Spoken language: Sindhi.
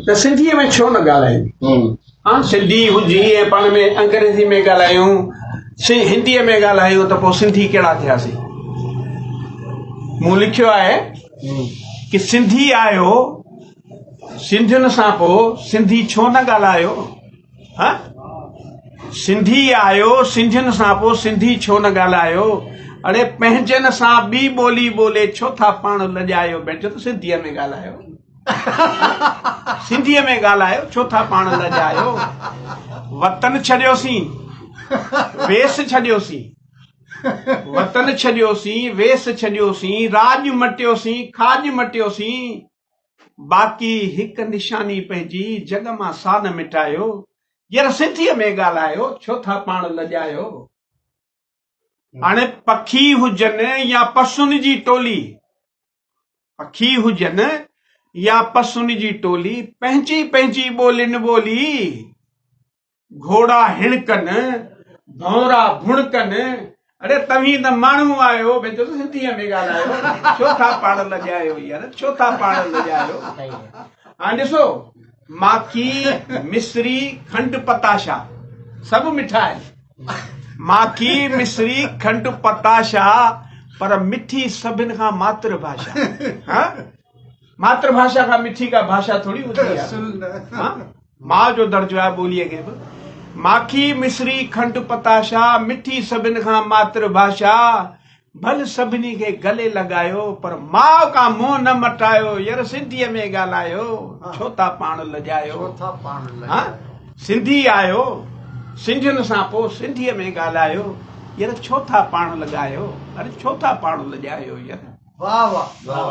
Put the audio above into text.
ته سنڌيء ۾ ڇو نه ڳالهايون؟ ها سنڌي هجي ۽ پاڻ ۾ انگريزي ۾ ڳالهايون هنديء ۾ ڳالهايون ته پوء سنڌي ڪهڙا ٿياسين؟ مون لکيو آهي ڪي سنڌي آهيو سنڌين سان پوء سنڌي ڇو نه ڳالهايو؟ ها سنڌي آهيو سنڌين سان پوء سنڌي ڇو نه ڳالهايو؟ اڙي پنهنجن سان ٻي ٻولي ٻولي ڇو ٿا پاڻ لڄايو؟ ڀيڻ چو ته سنڌيء ۾ ڳالهايو سنڌيء ۾ ڳالهايو ڇو ٿا پاڻ لڄايو؟ وطن ڇڏيوسين ويس ڇڏيوسين وطن ڇڏيوسين ويس ڇڏيوسين راڄ مٽيوسين کاڄ مٽيوسين باقي هڪ نشاني پنهنجي جڳ مان سا نه مٽايو. ير سنڌيء ۾ ڳالهايو، ڇو ٿا پاڻ لڄايو. هاڻي پکي هجن يا پسن جي ٽولي، پکي هجن يا پسن جي ٽولي، پنهنجي پنهنجي ٻولين ٻولي. گهوڙا هڻڪن، ڀونرا ڀڻڪن، اڙي توهين ته ماڻهو آهيو، ڀينچو ته سنڌيء ۾ ڳالهايو، ڇو ٿا پاڻ لڄايو يار، ڇو ٿا پاڻ لڄايو. هاڻي ڏسو، ماکي، مصري، کنڊ، پتاشا سڀ مٺا آهن. ماکي، مصري، کنڊ، پتاشا پر مٺي سڀن کان ماتر ڀاشا. ها؟ ماتر ڀاشا کان مٺي ڪا ڀاشا ٿوري هوندي آهي. ماء جو درجو آهي ٻوليء کي به. ماکي، مصري، کنڊ، پتاشا، مٺي سڀن کان ماتر ڀاشا. ڀل سڀني کي گلي لڳايو پر ماء کان منهن نه مٽايو. ير سنڌيء ۾ ڳالهايو، ڇو ٿا پاڻ لڄايو. ها سنڌي آهيو، سنڌين سان پوء سنڌيء ۾ ڳالهايو. ير ڇو ٿا پاڻ لڳايو، اري ڇو ٿا پاڻ لڄايو ير. واهه واهه.